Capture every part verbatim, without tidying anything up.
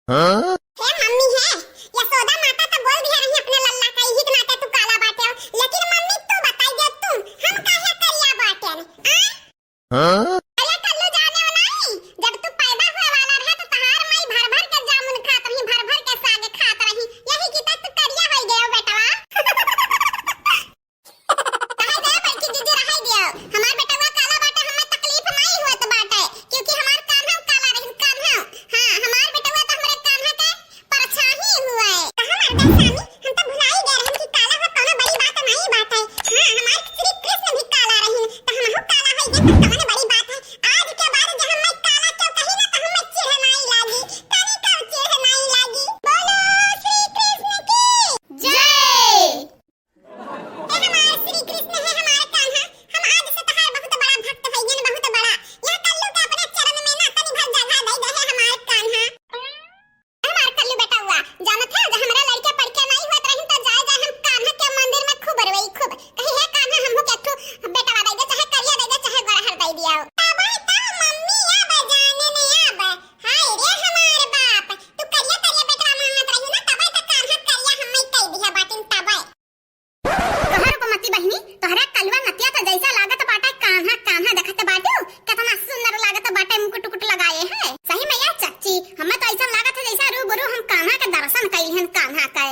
हाँ? हे मम्मी हे, यशोदा माता तो बोल दिया रही अपने लल्ला का, यही के नाते तू काला बाटे हो। लेकिन मम्मी तू बताई दे तू, हम काहे करिया बाटे? आ? हाँ? अरे कल्लू जाने वाला नहीं, जब तू पैदा हुए वाला रहे तो तहार माई भर भर के जामुन खात रही, भर भर के साग खात रही, यही की तो तू करिया हो गए हो बेटवा। रहाई दे बड़की दीदी, रहाई दियो। हमार बेटवा काला बाटे, हमें तकलीफ नहीं होत बाटे, क्योंकि हमार कान्हा काला रही, कान्हा। हाँ, हमार बेटवा तो हमरे कान्हा के परछाई हुए। कहाँ मर गए स्वामी, हम तो भुलाई गए रहन कि काला हो कौनो बड़ी बात नहीं बाटे। हाँ, हमार श्री कृष्ण भी काला रही, तो हमहू काला हो गए, तो कौन बड़ी बात है। आज के बाद जब हमें काला क्यों कही ना, तो हमें चिढ़ नहीं लागी, तनिको चिढ़ नहीं लागी। बोलो श्री कृष्ण की जय। हे हमार श्री कृष्ण, हे हमार कान्हा, हम आज से तहार बहुत बड़ा भक्त हइयन, बहुत बड़ा। यह कल्लू के अपने चरण में ना तनी भर जगह दे दे, हे हमार कान्हा। हमार कल्लू बेटवा, जानत है, जब हमरा लड़के पढ़के नहीं होत रही तो जाए जाए हम कान्हा के मंदिर में खूब रोई, खूब। कही, "हे कान्हा, हमहू के एक ठो बेटवा दे दे, चाहे करिया दे दे, चाहे गोरहर दे दिया।" तबे तो मम्मी अब जाने ने अब। हाय रे हमार बाप, तू करिया करिया बेटवा मांगत रही ना, तबे तो कान्हा करिया हमें कह दिया बाटिन तबे। तोहर को मती बहिनी, तोहरा कलुआ नतिया तो जैसा लागत बाटे कान्हा, कान्हा देखत बाटू, कितना सुंदर लागत बाटे, मुकुट उकुट लगाए है। सही में यार चच्ची, हमें तो ऐसा लागत है जैसा रूबरू हम कान्हा के दर्शन कइल हन, कान्हा के।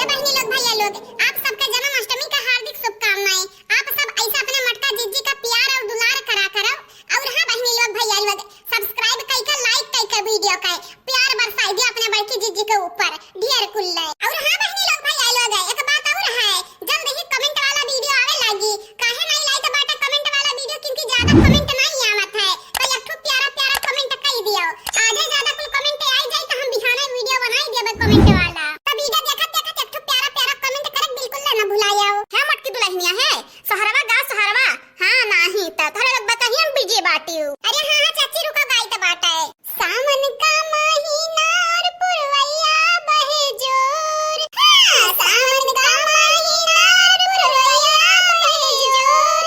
ये बहिनी लोग, भैया लोग, आप सबके जन्माष्टमी का हार्दिक शुभकामनाएं। आप सब ऐसा अपने मोटका जिज्जी का प्यार और दुलार करा करो। और हाँ बहिनी लोग, भैया लोग, subscribe कई के, like कई के video के प्यार बरसाई दिया अपने बड़की जिज्जी के ऊपर ढेर कुल्ले। और हाँ बहिनी लोग, भैया लोग, एक बात और है, जल्द ही comment वाला video आवे लागी। काहे नहीं लाइत बाटे comment वाला video, क्योंकि ज्यादा comment नहीं आवत है, तो एक ठो प्यारा प्यारा comment कई दियो। आजे ज्यादा कुल comment आई जाई तो हम बिहाने video बनाई देबे comment वाला। तो video देखत देखत एक ठो प्यारा प्यारा comment करक बिल्कुल ना भुलायो। है मोटकी दुल्हनिया है, सहरवा गाँव सहरवा। हाँ, नाही त तोहरे लोग बताही हम busy बाटिउ। अरे हाँ, हाँ, चाची रुको, गाइत बाटे। सावन का महीना और पुरवैया बहे जोर। हाँ, सावन का महीना और पुरवैया बहे जोर।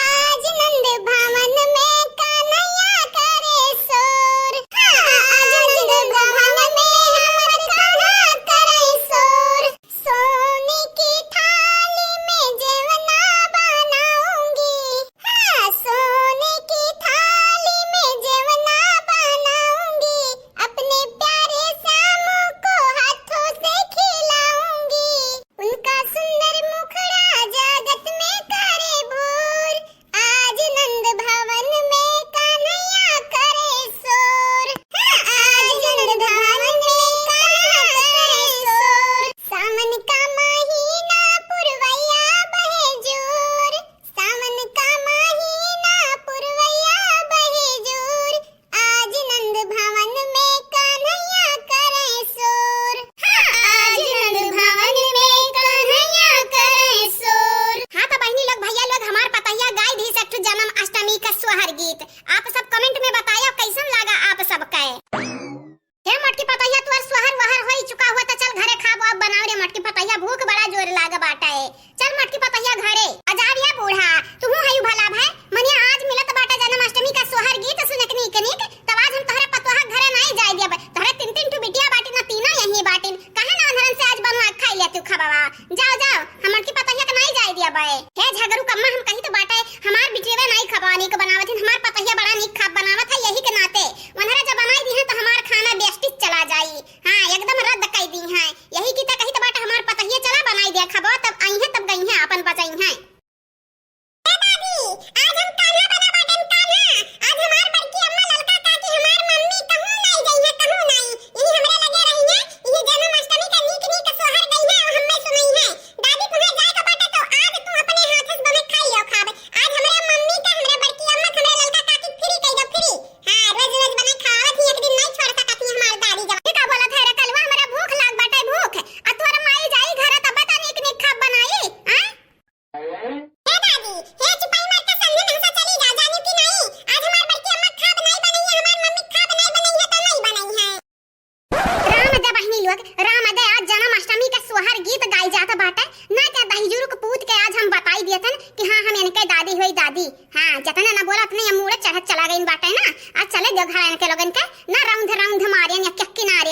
आज नंद भवन में कन्हैया करे शोर। हाँ, आज नंद भवन में हमर कान्हा करे शोर। सोने की थाली में जेवना बनाऊंगी, हाँ, सोने की थाली में जेवना बनाऊंगी, अपने प्यारे श्याम को हाथों से खिलाऊंगी। उनका सुंदर मुखड़ा जगत में करे भोर, आज नंद भवन में कन्हैया करे शोर। हाँ, आज नंद भवन में कन्हैया करे शोर। सावन का महीना पुरवैया बहे जोर। सावन का महीना पुरवैया बहे जोर। आज नंद भवन में कन्हैया करे शोर। हाँ, आज नंद भवन में कन्हैया करे शोर। हाँ, तो बहिनी लोग, भैया लोग, हमार पतहिया गाय दी से एक ठो जन्माष्टमी का सोहर गीत। आप सब comment में बतायो, कैसन लागा आप सबके। हे मोटकी पतहिया, तोर सोहर वहर होई चुका हुआ, तो चल घरे खाबो, अब बनाओ रे मोटकी पतहिया, भूख बड़ा जोर लाग बाटे। चल मोटकी पतहिया घरे। अजाब या बूढ़ा, तुहू हयू भला भय, मनिया आज मिलत बाटे जन्माष्टमी का सोहर गीत सुने के नीक नीक, तब आज हम तोहरे पतोहा घरे नाई जाए दियब। तोहरे तीन तीन ठो बिटिया बाटिन, ना तीना यहीं बाटिन, काहे ना अंधरन से आज बनवा के खाई लेतू खबवा। जाओ जाओ, हम मोटकी पतहिया के नाई जाए दियब। हे झगरू कम्मा, हम कही तो बाटे, हमार बिटिया नाई खबवा नीक बनावत हिन, हमार पतहिया बड़ा नीक खाब बनावत है, यही के नाते ओनहरे जब बनाई दी है तो हमार खाना wastage चला जाई। हाँ, एकदम रद्द कई दी हैं। यही की त कही त बाटे हमार पतहिया चला बनाई दे खबो, तब आई हैं, तब गई हैं, आपन बचाई हैं। ए दादी, आज हम कान्हा बना बाटेन कान्हा। आज हमार बड़की अम्मा ललका काकी हमार मम्मी कहूँ नाई गई हैं, कहूँ नाई। यही हमरे लगे रही हैं, यही जन्माष्टमी का नीक नीक सोहर गई हैं और हमें सुनाई हैं। दादी तुम्हें जाए का बाटे तो आज तू अपने हाथ से बने खाई लो खाब। आज हमरे मम्मी का, हमरे बड़की अम्मा का, हमरे ललका काकी free कई दो, free। हाँ, रोज रोज बने खावत ही, एक दिन नहीं छोड़ सकत ही हमार दादी जब। ये का बोलत है रे कलवा, हमरा भूख लाग बाटे, भूख। आ तोर माई जाई घर तब बता नीक नीक खाब बनाई, हाँ? हे दादी, हे चुपाई मार के संगे नहसा चली जा, जानी कि नहीं? आज हमार बड़की अम्मा खाब नहीं बनई है, हमार मम्मी खाब नहीं बनई है तो नहीं बनई है। राम दे बहिनी लोग, राम दे, आज जन्माष्टमी के सोहर गीत गाई जात बाटे। ना क्या दहिजुर के पूत के आज हम बताई दियतन कि हाँ, हम इनके दादी होई दादी। हाँ, जतने ना बोला, उतने ये मूड़े चढ़त चला गइन बाटे ना। आज चले देव घर इनके लोगन के, ना रौंध रौंध मारे, या क्या किनारे।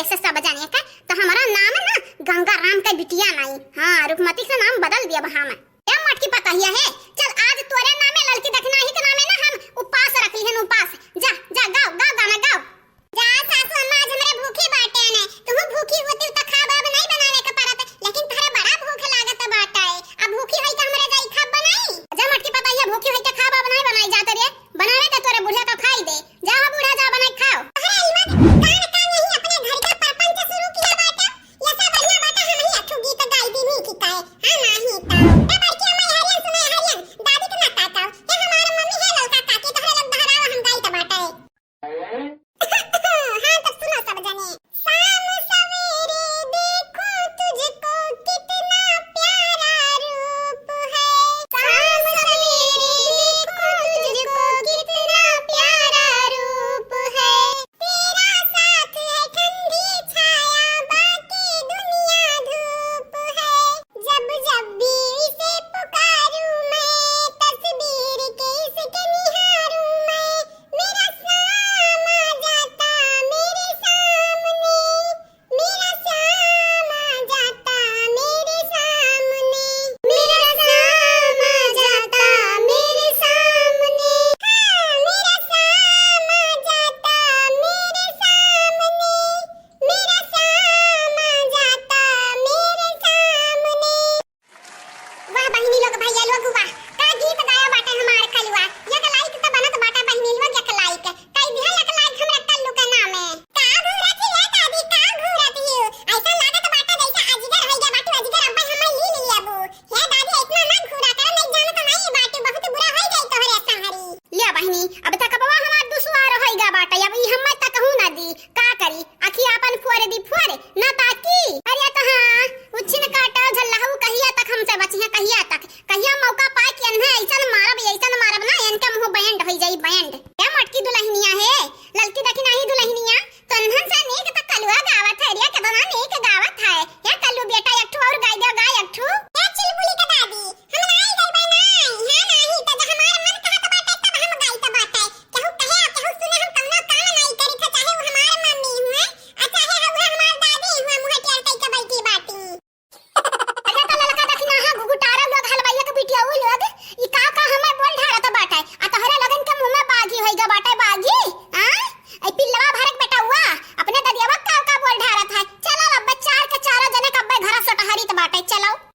लाओ।